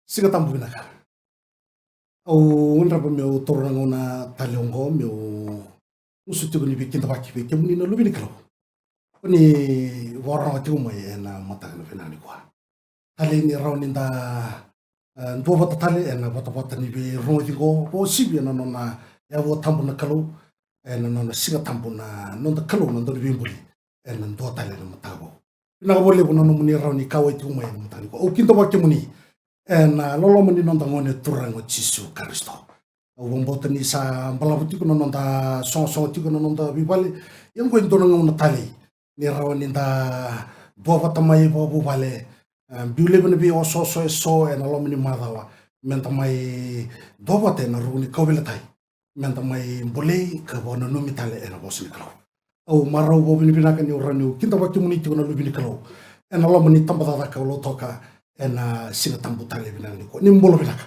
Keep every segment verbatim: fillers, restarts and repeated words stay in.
Siga Tabu vinaka. Au gadreva meu taura na gauna talei oqo meu gusu tiko ni veikidavaki vei kemuni na luve ni Kalou. Ko ni vakarorogo tiko mai ena mataka vinaka nikua. Talei ni rawa ni da, e, duavata tale ena vatavata ni veirogoci oqo, vakauasivi ena nona yavu tabu na Kalou, ena nona Siga Tabu na noda Kalou na Dauniveibuli, ena dua tale na mataka vou. Vinaka vakalevu na nomuni rawa ni kauwai tiko mai ena mataka nikua. Au kidavaki kemuni ena loloma ni noda Gone Turaga o Jisu Karisito. Au vakabauta ni sa balavu tiko na noda sogosogo tiko na noda veivale. Ia oqo e dua na gauna talei ni rawa ni da duavata mai vakavuvale. E, biu laivi na veiosooso eso ena loma ni macawa, meda mai duavata ena ruku ni kauveilatai, meda mai bolei ka vakananumi tale ena vosa ni Kalou. Au marau vakavinavinaka niu rawa niu kidavaki kemuni tiko na luve ni Kalou ena loma ni tabacakacaka o Lautoka ena Siga Tabu talei vinaka nikua. Ni bula vinaka.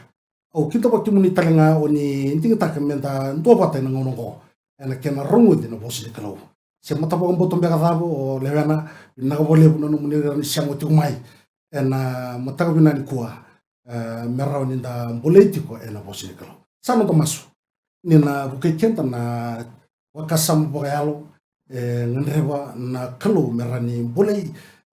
Au kidavaki kemuni tale ga o ni digitaka meda duavata ena gauna oqo ena kena rogoci na vosa ni Kalou. Se matavakabauta beka cava o lewena, vinaka vakalevu na nomuni rawa ni sema tiko mai ena mataka vinaka nikua, e, me rawa ni da bolei tiko ena vosa ni Kalou. Sa noda masu ni na vukei keda na vakasama vakayalo, e gadreva na Kalou me rawa ni bolei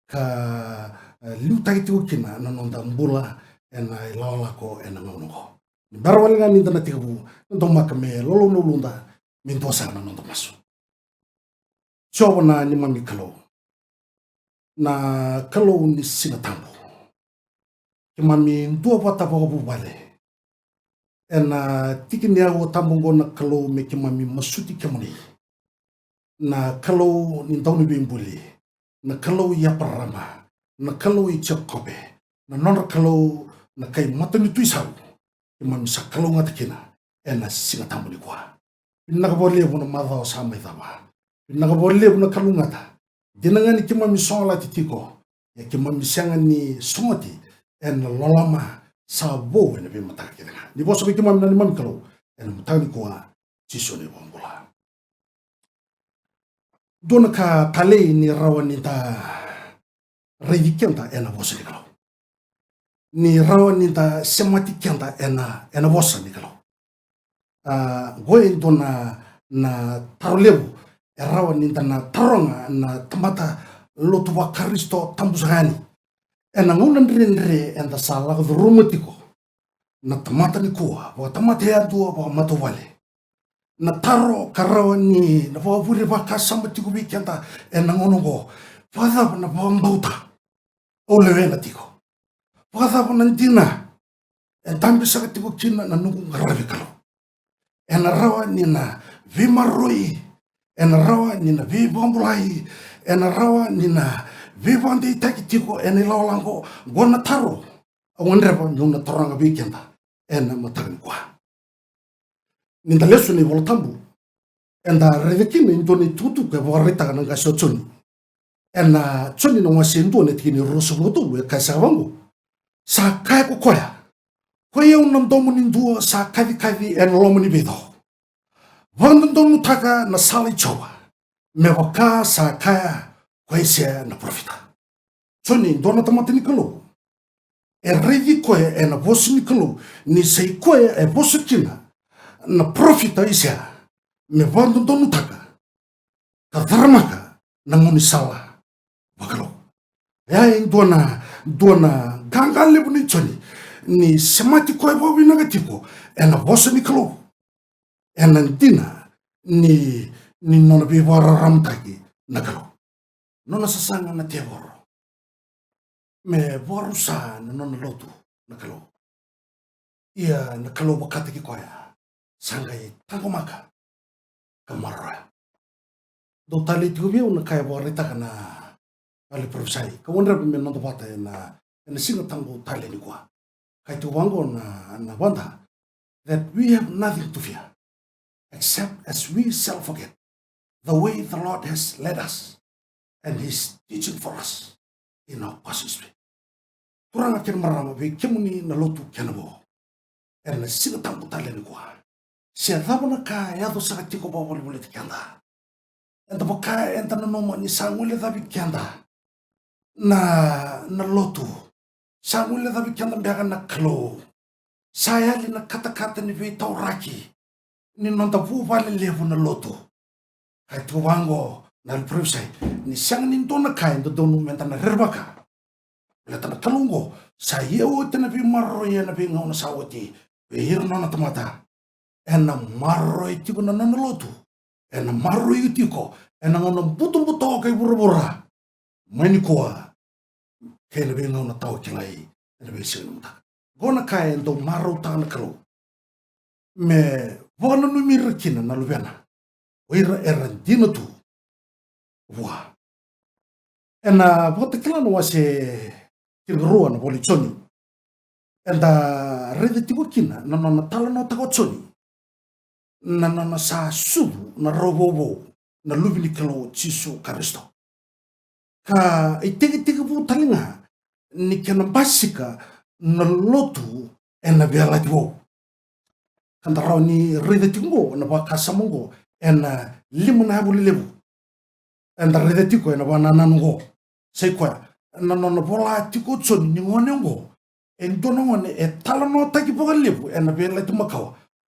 ka, e, liutaki tiko kina na noda bula ena ilakolako ena gauna oqo. Ni bera wale ga ni da na tekivu, na daumaka me loulou na uluda, me dua sara na noda masu. Jiova na neimami Kalou, na Kalou ni Siga Tabu, keimami duavata vakavuvale ena tiki ni aua tabu oqo na Kalou me keimami masuti kemuni. Na Kalou ni Dauniveibuli, na Kalou i Eparama, na Kalou i Jekope, na nodra Kalou, na kai matanitu isau, keimami sa kalougata kina ena Siga Tabu nikua. Vinaka vakalevu na macawa sa mai cava. Vinaka vakalevu na kalougata. Dina ga ni keimami sogolati tiko, ia keimami sega ni sogoti ena loloma sa vou ena veimataka kece ga. Ni vosa vei keimami na neimami Kalou ena mataka nikua, Jisu na iVakabula. Dua na ka talei ni rawa ni da raici keda ena vosa ni Kalou. Ni rawa ni da semati keda ena, ena vosa ni Kalou. A, qo e dua na, na taro levu e rawa ni da na taroga na tamata lotu vaKarisito tabu saka yani. Ena gauna dredre eda sa lako curuma tiko na tamata nikua, vakatamata yadua, vakamatavuvale. Na taro ka rawa ni na vakavure vakasama tiko vei keda ena gauna oqo. Vakacava na vakabauta au lewena tiko? Vakacava na dina e dabe saka tiko kina na noqu qaravi Kalou? Ena rawa ni na veimaroroi, ena rawa ni na veivakabulai, ena rawa ni na veivakadeitaki tiko ena ilakolako. Qo na taro au gadreva meu na taroga vei keda ena mataka nikua. Ni da lesu na iVola Tabu, eda raica kina e dua na itukutuku e vakaraitaka na qase o Joni. Ena Joni na wase e dua na tikina e ruasagavulu ka tolu e kaya saka vaqo: Sa kaya ko koya, koi au na domo ni dua sa kacikaci ena loma ni vico, vakadodonutaka na sala i Jiova, me vaka sa kaya ko Aisea na parofita. Joni, dua na tamata ni Kalou, e raici koya ena vosa ni Kalou ni sa i koya e vosa kina na parofita o Aisea me vakadodonutaka ka caramaka na gaunisala vakalou. Ia e dua na, dua na qaqa levu nei Joni ni semati koya vakavinaka tiko ena vosa ni Kalou, ena dina ni, ni nona veivakararamataki na Kalou. Nona sasaga na tevoro me vakarusa na nona lotu na Kalou. Ia na Kalou vakataki koya sa qai taqomaka ka maroroya. Dou talei tiko vei au na ka e vakaraitaka na yalo ni parofisai, kau gadreva me noda vata ena, ena Siga Tabu talei nikua. Kaya tiko vaqo na, na vada, that we have nothing to fear, except as we shall forget the way the Lord has led us and his teaching for us in our past history. Turaga kei na marama, vei kemuni na lotu kei na vo, ena Siga Tabu talei nikua, se cava na ka e yaco saka tiko vakavolivoliti keda, eda vaka eda nanuma ni sa guilecavi keda na, na lotu, Sa guilecavi keda beka na Kalou. Sa yali na katakata ni veitauraki ni noda vuvale levu na lotu. Ka e tiko vaqo na yalo parofisai ni sega ni dua na ka e dodonu meda na rerevaka. Baleta na Kalou oqo sa ia oti na veimaroroi ena veigauna sa oti vei ira na nona tamata. Ena maroroi tiko na nona lotu. Ena maroroi tiko ena gauna butobuto ka i vuravura. Mai nikua kei na veigauna tawa kilai ena veisiga ni mataka. Qo na ka e dau marautaka na Kalou me vakananumi ira kina na luvena, o ira era dina tu vua. Ena Vakatakila na wase tinikarua na vola i Joni, eda raica tiko kina na nona talanoataka o Joni na nona sa sucu na rau vauvau na Luve ni Kalou o Jisu Karisito. Ka itekitekivu tale ga ni kena basika na lotu ena Veiyalayalati Vou. Ka da rawa ni raica tiko oqo na vakasama oqo ena lima na yavu lelevu. Eda raica tiko ena vakanananu oqo. Sa i koya na nona vola tiko o Joni ni gone oqo e dua na gone e talanoataki vakalevu ena Veiyalayalati Makawa.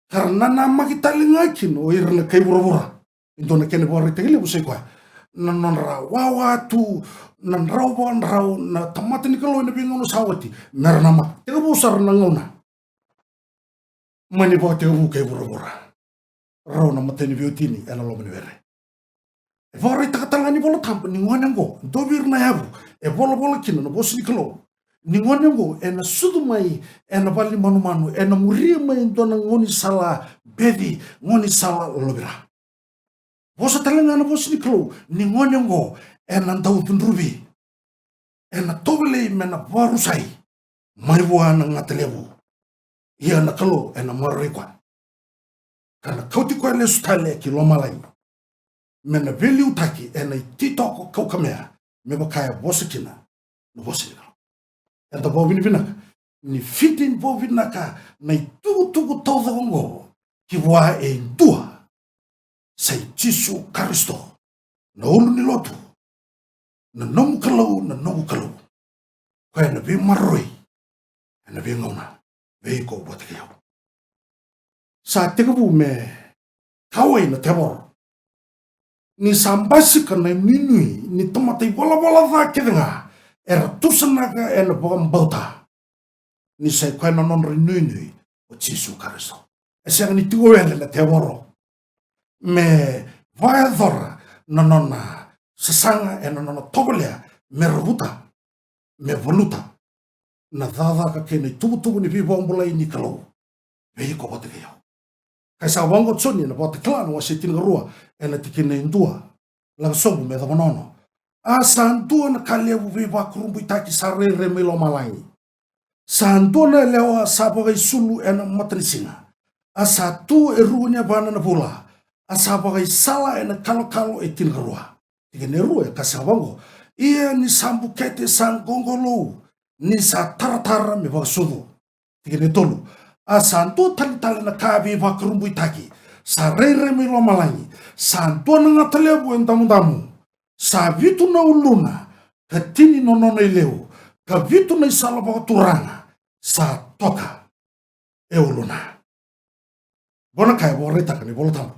Ka ra nanamaki tale ga kina o ira na kai vuravura. E dua na kena ivakaraitaki levu sa i koya na nodra wawa tu na drau vakadrau na tamata ni Kalou ena veigauna sa oti me ra namaka. Tekivu sara na gauna mai na ivakatekivu kei vuravura. Rau na matai ni veiwatini ena loma ni were. E vakaraitaka tale ga na iVola Tabu ni gone oqo, dua vei ira na yavu e volavola kina na vosa ni Kalou, ni gone oqo ena sucu mai ena vale ni manumanu, ena muria mai e dua na gaunisala beci, gaunisala lolovira. Vosa tale ga na vosa ni Kalou ni gone oqo ena dau cudruvi, ena tovolei me na vakarusai mai vua na gata levu. Ia na Kalou ena maroroi koya ka na kauti koya lesu tale ki lomalagi me na veiliutaki ena ititoko kaukamea, me vaka e vosa kina na vosa ni Kalou. Eda vakavinavinaka ni fiti vakavinaka na itukutuku taucoko oqo ki vua e dua, sa i Jisu Karisito, na ulu ni lotu, na nomu Kalou, na noqu Kalou. Koya na veimaroroi ena veigauna vei iko vata kei au. Sa tekivu me kauwai na tevoro ni sa basika na inuinui ni tamata ivalavala ca kece ga era tusanaka ena vakabauta ni sa i koya na nodra inuinui o Jisu Karisito. E sega ni tiko wele na tevoro me vakayacora na nona sasaga ena nona tovolea me ravuta, me valuta na cakacaka kei na ituvatuva ni veivakabulai ni Kalou vei iko vata kei au. Ka e sa vaqo o Joni ena Vakatakila na wase tinikarua ena tikina e dua, lako sobu me yacova na ono. A sa dua na ka levu veivakurabuitaki sa rairai mai lomalagi. Sa dua na yalewa sa vakaisulu ena matanisiga. A sa tu e rua ni yavana na vula. A sa vakaisala ena kalokalo e tinikarua. Tikina e rua e kaya vaqo. Ia ni sa bukete sa qoqolou, ni sa taratara me vakasucu. Tikina e tolu. A sa dua tale tale na ka veivakurabuitaki sa rairai mai lomalagi. Sa dua na gata levu e damudamu. Sa vitu na uluna ka tini na nona ileu, ka vitu na isala vakaturaga sa toka e uluna. Qo na ka e vakaraitaka na iVola Tabu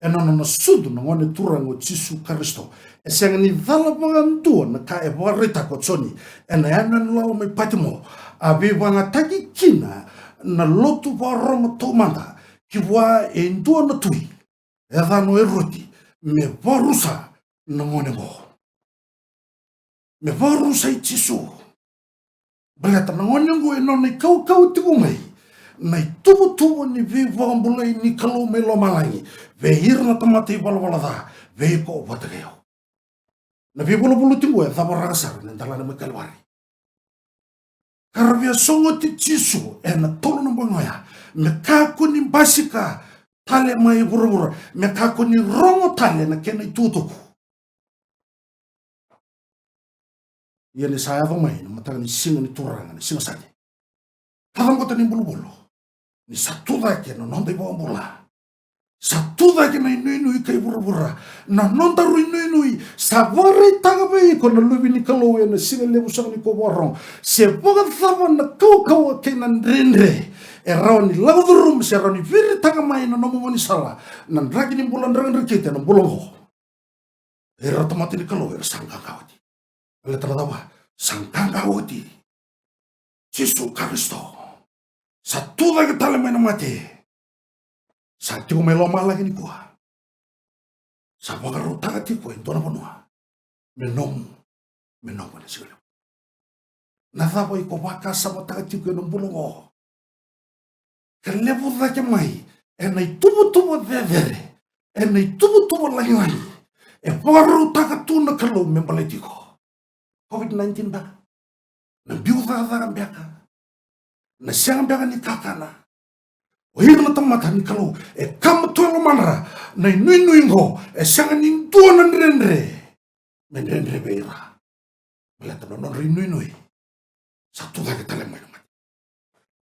ena nona sucu na Gone Turaga o Jisu Karisito. E sega ni cala vakadua na ka e vakaraitaka o Joni ena yanuyanu lala mai Patimo, a veivagataki kina na lotu vakaRoma taumada ki vua e dua na tui e yacana o Eroti me vakarusa na gone oqo. Me vakarusai Jisu. Baleta na gone oqo e nona ikaukau tiko mai na ituvatuva ni veivakabulai ni Kalou mai lomalagi vei ira na tamata ivalavala ca, vei iko vata kei au. Na veivulavula tiko e cavaraka sara na dalana mai Kalivari. Ka ra via sogoti Jisu ena tolu na bogi oya me kakua ni basika tale mai vuravura, me kakua ni rogo tale na kena itukutuku. Ia ni sa yaco mai na mataka ni siga ni Turaga, na siga Sade, ka cabeta na ibulubulu ni sa tucake na noda ivakabula. Sa tu cake na inuinui kei vuravura. Na nodaru inuinui sa vakaraitaka vei iko na Luve ni Kalou ena siga levu saka ni ko vakarogo se vakacava na kaukauwa kei na dredre e rawa ni lako curuma se rawa ni viritaka mai na nomu gaunisala na draki ni bula drakidrakita ena bula oqo. Era tamata ni Kalou era sa qaqa oti. Baleta na cava? Sa qaqa oti Jisu Karisito. Sa tu cake tale mai na mate. Sa tiko mai lomalagi nikua. Sa vakarautaka tiko e dua na vanua me nomu, me nomu ena siga levu. Na cava iko vakasamataka tiko ena bula oqo? Ka levu cake mai ena ituvatuva cecere, ena ituvatuva lagilagi e vakarautaka tu na Kalou me baleti iko. COVID nineteen beka, na biu cakacaka beka, na sega beka ni kakana. O ira na tamata ni Kalou e kama tu e lomadra na inuinui oqo, e sega ni dua na dredre me dredre vei ira. Baleta na nodra inuinui sa tu cake tale mai na mate.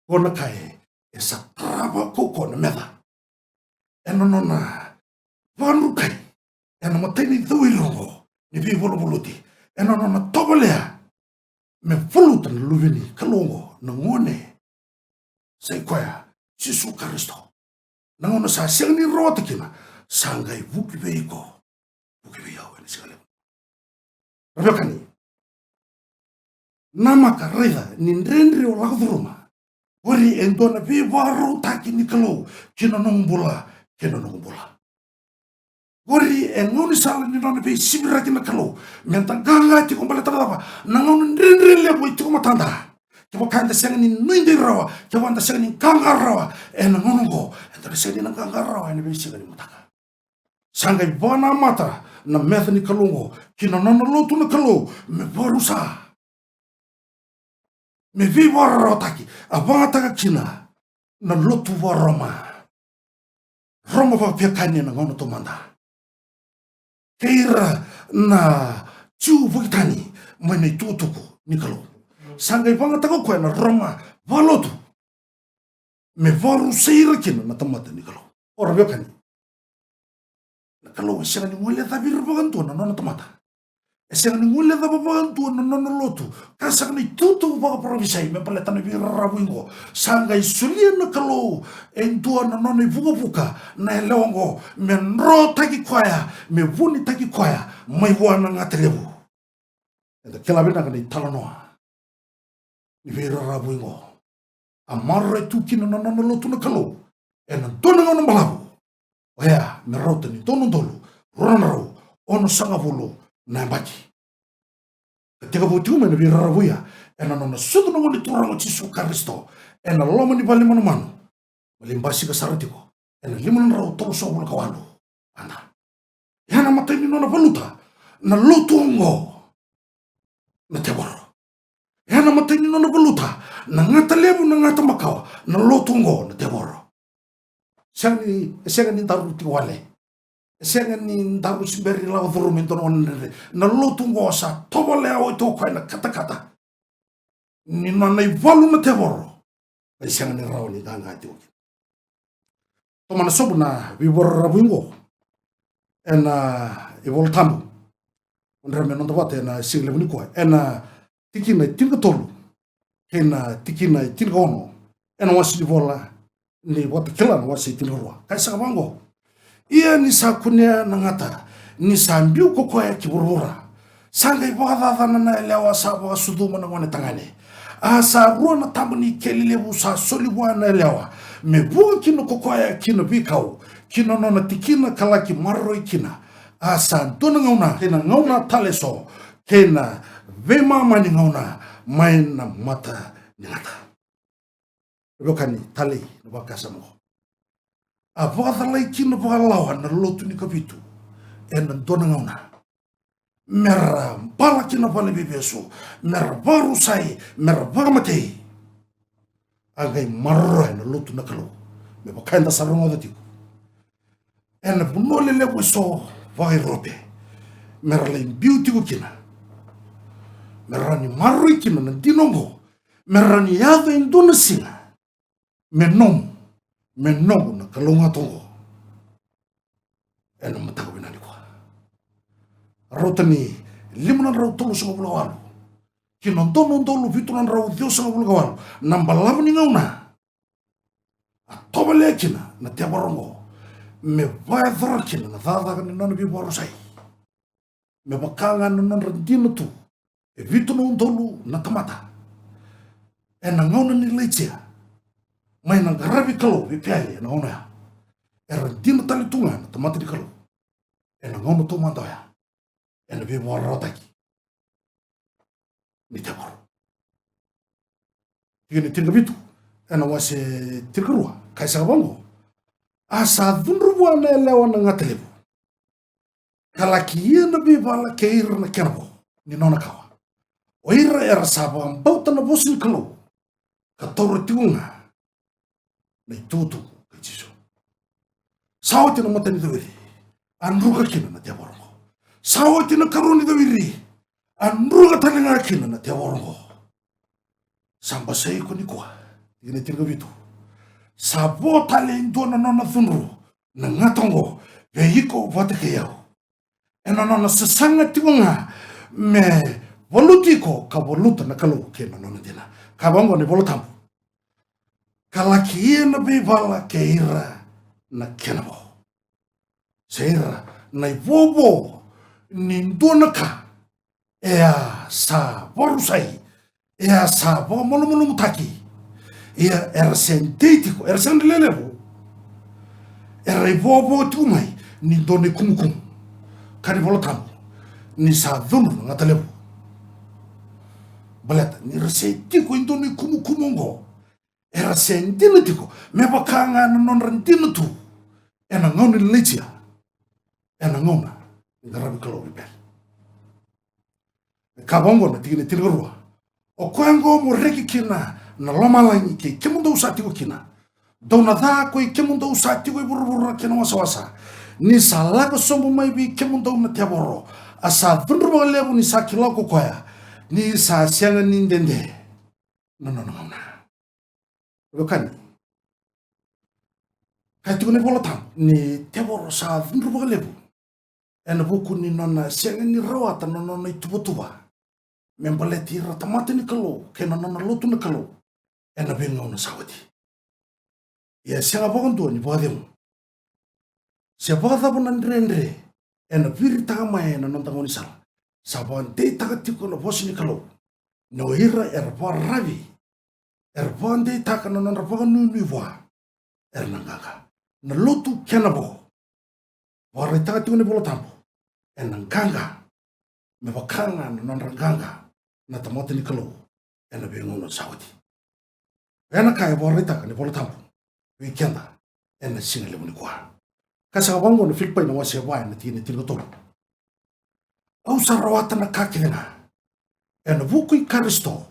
Ko na ka e, e sa tarava kaukaua na meca ena nona vakadrukai ena matai ni cauiri oqo ni veivaluvaluti, ena nona tovolea me valuta na Luve ni Kalou oqo, na gone sa i koya Jisu Karisito. Na gauna sa sega ni rawata kina, sa qai vuki vei iko, vuki vei au ena siga levu. Ra veiwekani, namaka, raica ni dredre o lako curuma, qori e dua na veivakarautaki ni Kalou ki na nomu bula kei na noqu bula. Qori e gaunisala ni nona veisiviraki na Kalou me da qaqa tiko. Baleta na cava? Na gauna dredre levu e tiko matada. Kevaka eda sega ni nuidei rawa, kevaka eda sega ni qaqa rawa ena gauna oqo, eda na sega ni na qaqa rawa ena veisiga ni mataka. Sa qai vakanamata na meca ni Kalou oqo ki na nona lotu na Kalou me vakarusa, me veivakararawataki. A vakayagataka kina na lotu vakaRoma, Roma vakaveiwekani ena gauna taumada, kei ira na Jiu vakitani mai na itukutuku ni Kalou. Sa qai vakayagataka o koya na Roma vakalotu me vakarusai ira kina na tamata ni Kalou. O ra veiwekani, na Kalou e sega ni guilecava ira vakadua na nona tamata. E sega ni guilecava vakadua na nona lotu, ka sega ni tutu vakaparofisai me baleta na veiraravi oqo. Sa qai solia na Kalou e dua na nona ivukavuka, na yalewa oqo, me drotaki koya, me vunitaki koya mai vua na gata levu. Eda kila vinaka na italanoa ni veiraravi oqo. A maroroya tu kina na nona lotu na Kalou ena dua na gauna balavu. Oya me rauta ni dua na udolu rua na drau onosagavulu na yabaki. Ka tekivu tiko mai na veiraravi oya ena nona sucu na Gone Turaga o Jisu Karisito ena loma ni vale ni manumanu, me lai basika sara tiko ena lima na drau tolusagavulu ka walu A D. Ena matai ni nona valuta na lotu oqo na tevoro. Ena matai ni nona valuta na gata levu, na gata makawa, na lotu oqo na tevoro. Sega ni, sega ni daru tiko wale. Sega ni daru se bera ni lako curuma e dua na gauna dredre. Na lotu oqo sa tovolea oti o koya na katakata ni nona ivalu na tevoro. Qai sega ni rawa ni qaqa tiko kina. Tomana sobu na veivakararavi oqo ena iVolatabu. Odra me noda vata ena siga levu nikua, ena tikina e tinikatolu kei na tikina e tinikaono ena wase ni vola ni Vakatakila na wase e tinikarua. Ka e saka vaqo: Ia ni sa kunea na gata ni sa biu ko koya ki vuravura, sa qai vakacacana na yalewa sa vakasucuma na gone tagane. A sa rua na taba ni keli levu sa soli vua na yalewa, me vuka kina ko koya ki na veikau, ki na nona tikina ka laki maroroi kina. A sa dua na gauna kei na gauna tale eso kei na veimama ni gauna mai na mata ni gata. Veiwekani, talei na vakasama oqo. A vakacalai kina vakalawa na lotu ni Kavitu ena dua na gauna, mera bala kina valeniveivesu, mera vakarusai, mera vakamatei. A qai maroroya na lotu na Kalou, me vaka eda sa rogoca tiko, ena vanua lelevu eso vaka-Iurope, mera lai biu tiko kina, mera ni maroroi kina na dina oqo, mera ni yaco e dua na siga me nomu, me noqu na kalougata oqo. ena mataka vinaka nikua. Rauta ni lima na drau tolusagavulu ka walu ki na dua na udolu vitu na drau ciwasagavulu ka walu na balavu ni gauna a tovolea kina na tevoro oqo me vakayacora kina na cakacaka ni nona veivakarusai. Me vaka ga na nodra dina tu e vitu na udolu na tamata ena gauna ni Ilaija mai na qaravi Kalou vei Peali ena gauna oya. Era dina tale tu ga na tamata ni Kalou ena gauna taumada oya ena veivakararawataki ni tevoro. Tikina e tinikavitu ena wase tinikarua, ka e saka vaqo: A sa cudru vua na yalewa na gata levu, ka laki ia na veivala kei ira na kena vo ni nona kawa, o ira era sa vakabauta na vosa ni Kalou, ka taura tiko ga na itukutuku kei Jisu. Sa oti na mata ni cawiri a druka kina na tevoro oqo. Sa oti na karua ni cawiri a druka tale ga kina na tevoro oqo. Sa basai iko nikua, tikina e tinikavitu. Sa vo tale e dua na nona cudru na gata oqo vei iko vata kei au, ena nona sasaga tiko ga me valuti iko ka valuta na Kalou kei na nona dina. Ka vaqo na iVola Tabu: Ka laki ia na veivala kei ira na kena vo, se ira na ivovo ni dua na ka e a sa vakarusai, e a sa vakamalumalumutaki. Ia era se dei tiko, era se dei lelevu, era ivovo tiko mai ni dua na ikumukumu. Ka ni Vola Tabu ni sa cudru na gata levu. Baleta ni ra se tiko e dua na ikumukumu oqo, era se dina tiko me vaka ga na nodra dina tu ena gauna ni Ilaija ena gauna ni qaravi Kalou vei Peali. Ka vaqo na tikina e tinikarua: O koya oqo mo reki kina na lomalagi kei kemudou sa tiko kina, dou na ca koi kemudou sa tiko e vuravura kei na wasawasa, ni sa lako sobu mai vei kemudou na tevoro, a sa cudru vakalevu ni sa kila ko koya ni sa sega ni dede na nona gauna. Veiwekani, ka e tukuna na iVola Tabu ni tevoro sa cudru vakalevu ena vuku ni nona sega ni rawata na nona ituvatuva me baleti ira tamata ni Kalou kei na nona lotu na Kalou ena veigauna sa oti. Ia e sega vakadua ni vakacegu se vakacava na dredre ena viritaka mai ena noda gaunisala, sa vakadeitaka tiko na vosa ni Kalou ni o ira era vakararavi, era vakadeitaka na nodra vakanuinui vua, era na qaqa. Na lotu kei na vo, vakaraitaka tiko na iVola Tabu, ena qaqa me vaka ga na nodra qaqa na tamata ni Kalou ena veigauna sa oti. Ena ka e vakaraitaka na iVola Tabu vei keda ena siga levu nikua. Ka saka vaqo na Filipai na wase va ena tikina e tinikatolu: Au sa rawata na ka kece ga ena vuku i Karisito,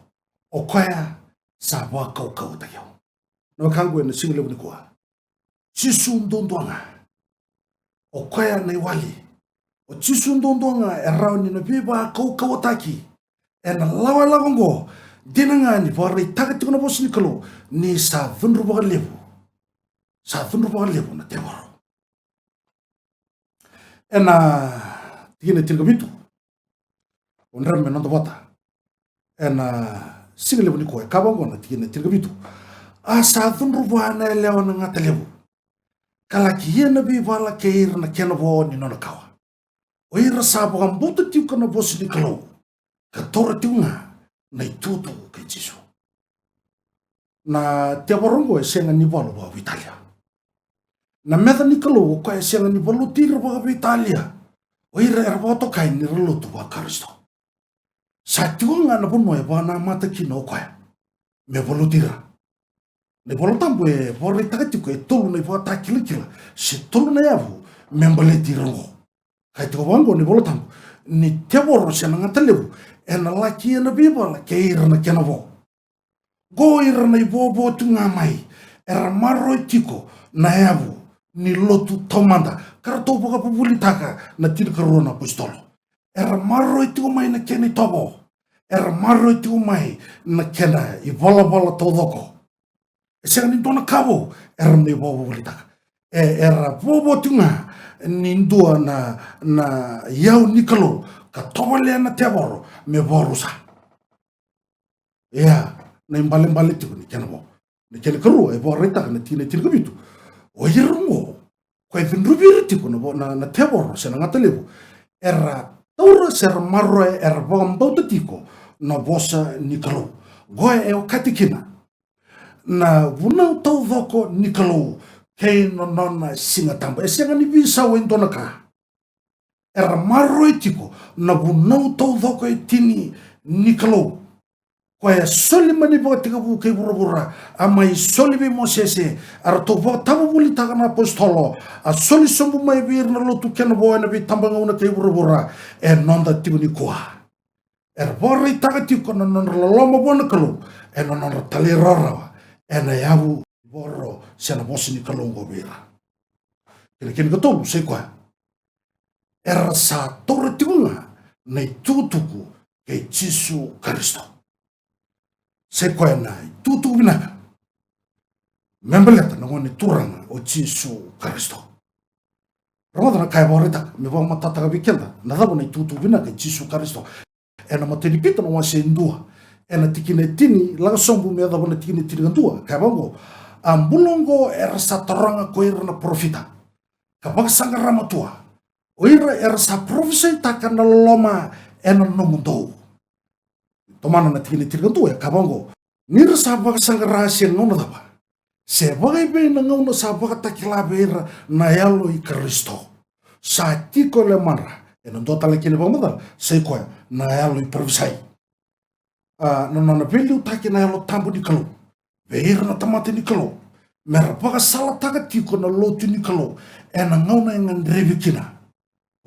o koya sa vakaukauwataki au. Na wekaqu ena siga levu nikua, Jisu duadua ga. O koya na iwali. O Jisu duadua ga e rawa ni na veivakaukauwataki ena lawa e lako oqo. Dina ga ni vakaraitaka tiko na vosa ni Kalou ni sa cudru vakalevu, sa cudru vakalevu na tevoro. Ena tikina e tinikavitu, o drau me noda vata ena siga levu nikua, e kaya vaqo na tikina e tinikavitu: A sa cudru vua na yalewa na gata levu, ka laki ia na veivala kei ira na kena vo ni nona kawa, o ira sa vakabauta tiko na vosa ni Kalou, ka taura tiko ga na itukutuku kei Jisu. Na tevoro oqo e sega ni valu vakaveitalia. Na meca ni Kalou o koya e sega ni valuti ira vakaveitalia o ira era vakatokai ni ra lotu vaKarisito. Sa tiko ga na vanua e vakanamata kina o koya me valuti ira. Na iVola Tabu e vakaraitaka tiko e tolu na ivakatakilakila se tolu na yavu me baleti ira oqo. Kaya tiko vaqo na iVola Tabu ni tevoro se na gata levu ena laki ena veivala kei ira na kena vo. Qo ira na ivovo tu ga mai era maroroi tiko na yavu ni lotu taumada ka ratou vakavuvulitaka na tinikarua na apositolo. Era maroroi tiko mai na kena itovo. Era maroroi tiko mai na kena ivalavala taucoko. E sega ni dua na ka vou era mai vakavuvulitaka. E, era vovo tiko ga ni dua na, na iyau ni Kalou ka tovolea na tevoro me vakarusa. Ia, na ibalebale tiko ni kena vo. Na kena karua e vakaraitaka na tikina e tinikavitu. O ira oqo, ko e cudruvi ira tiko na vo, na, na tevoro se na gata levu, era taura se ra maroroya, era vakabauta tiko na vosa ni Kalou. Oqo e okati kina na vunau taucoko ni Kalou kei na nona Siga Tabu. E sega ni veisau e dua na ka. Era maroroya tiko na vunau taucoko e tini ni Kalou. Koya e soli mai na ivakatekivu kei vuravura, a mai soli vei Mosese, a ratou vakatavuvulitaka na apositolo, a soli sobu mai vei ira na lotu kei na vo ena veitabagauna kei vuravura, e noda tiko nikua. Era vakaraitaka tiko na nodra loloma vua na Kalou ena nodra talairawarawa ena yavu, voro se na vosa ni Kalou oqo vei ira. Kena, kena ikatolu sai koya, era sa taura tiko ga na itukutuku kei Jisu Karisito. Sai koya na itukutuku vinaka me baleta na Gone Turaga o Jisu Karisito. Rogoca na ka e vakaraitaka, me vakamatatataka vei keda na cava na itukutuku vinaka i Jisu Karisito. Ena imatai ni Pita na wase e dua, ena tikina e tini lako sobu me yacova na tikina e tinikadua, ka e vaqo: A bula oqo era sa taroga ko ira na parofita ka vakasaqara matua, o ira era sa parofisaitaka na loloma ena nomudou. Tomana na tikina e tinikadua, e kaya vaqo: Ni ra sa vakasaqara se gauna cava, se vakaevei na gauna sa vakatakila vei ira na Yalo i Karisito, sa tiko e lomadra, ena dua tale kina ivakamacala, sai koya na yalo i parofisai. A, na nona veiliutaki na Yalo Tabu ni Kalou vei ira na tamata ni Kalou, me ra vakasalataka tiko na lotu ni Kalou ena gauna e gadrevi kina.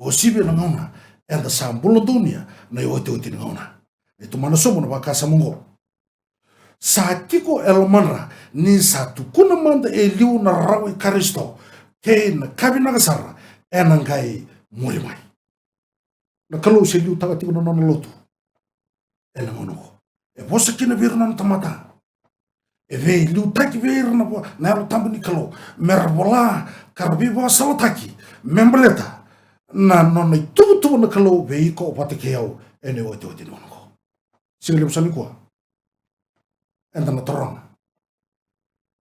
Uasivi ena gauna eda sa bula donuya na iotioti ni gauna. E tomana sobu na vakasama oqo: Sa tiko e lomadra ni sa tukuna mada e liu na rarawa i Karisito kei na ka vinaka sara ena qai muri mai. Na Kalou se liutaka tiko na nona lotu ena gauna oqo. E vosa kina vei ira na nona tamata. E veiliutaki vei ira na vo-, na Yalo Tabu ni Kalou me ra vola ka ra veivakasalataki me baleta na nona ituvatuva na Kalou vei iko vata kei au ena iotioti ni gauna oqo. Siga levu sara nikua eda na taroga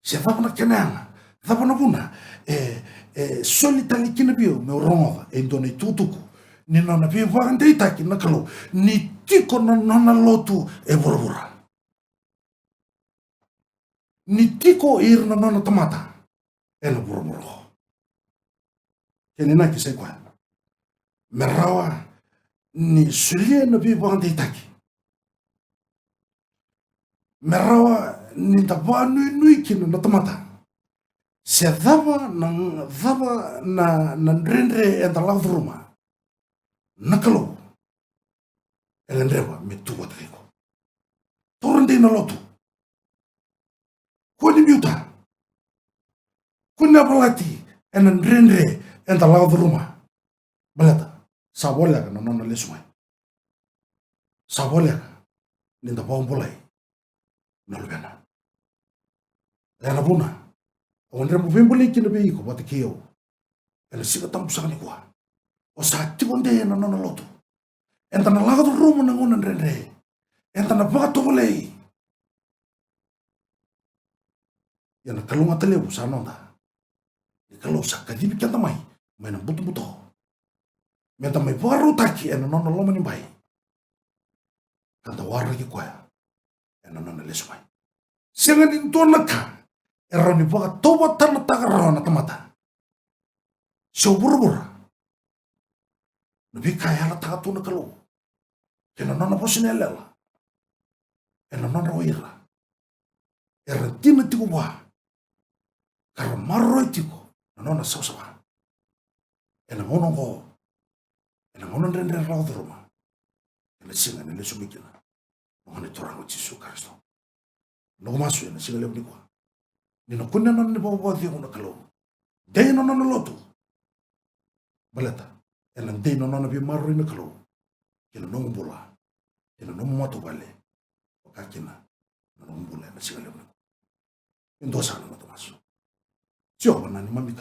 se cava na kena yaga, cava na vuna e, e soli tale kina vei au meu rogoca e dua na itukutuku ni nona veivakadeitaki na Kalou ni tiko na nona lotu e vuravura, ni tiko ira na nona tamata ena vuravura oqo. Kena inaki sai koya me rawa ni solia na veivakadeitaki, me rawa ni da vakanuinui kina na tamata se cava na, cava na, na dredre eda lako curuma, na Kalou e gadreva me tu vata kei iko. Taura dei na lotu. Kua ni biuta. Kua ni yavalati ena dredre eda lako curuma. Baleta sa voleka na nona lesu mai. Sa voleka ni da vakabulai na luvena. Oya na vuna au gadreva meu veibolei kina vei iko vata kei au ena Siga Tabu saka nikua. O sa tiko dei ena nona lotu. Eda na lako curuma na gauna dredre. Eda na vakatovolei. Ia na kalougata levu sa noda ni Kalou sa kacivi keda mai, mai na butobuto, me da mai vakarautaki ena nona loma ni bai, ka da waraki koya ena nona lesu mai. Sega ni dua na ka e rawa ni vakatauvatanataka rawa na tamata se o vuravura na veika e yalataka tu na Kalou kei na nona vosa ni yalayala ena nodra o ira era dina tiko vua, ka ra maroroya tiko na nona savasava ena gauna oqo, ena gauna dredre era lako curuma, ena siga ena lesu mai kina na Gone Turaga o Jisu Karisito. Noqu masu ena siga levu nikua, ni na kunea na nona ivakavakacegu na Kalou. Dei na nona lotu. Baleta ena dei na nona veimaroroi na Kalou kei na nomu bula, kei na nomu matavuvale, vaka kina na nomu bula ena siga levu nikua. E dua sara na noda masu. Jiova na neimami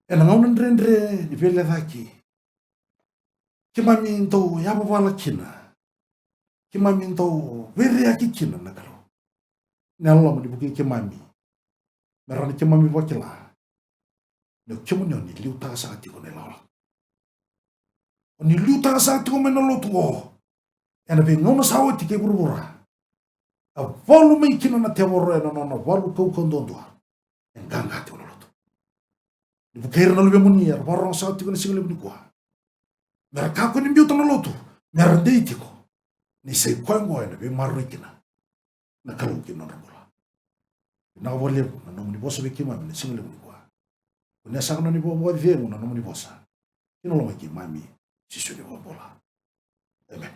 Ena gauna dredre ni veilecayaki, keimami dau yavavala kina, keimami dau veireyaki kina na Kalou. Na yaloloma ni vukei keimami, me rawa ni keimami vakila ni o kemuni o ni liutaka saka tiko na ilawalawa. O ni liutaka saka tiko mai na lotu qo ena veigauna sa oti kei vuravura. A valu mai kina na tevoro ena nona valu kaukauwa duadua. E qaqa tiko na lotu. Ni vukei ira na luvemuni era vakarorogo saka tiko ena siga levu nikua, me ra kakua ni biuta na lotu, me ra dei tiko, ni sa i koya oqo ena veimaroroi kina na Kalou ki na nodra bula. Vinaka vakalevu na nomuni vosa vei keimami ena siga levu nikua. Kunea saka na nomuni vakacegu na nomuni vosa ki na loma i keimami, Jisu na iVakabula. Emeni.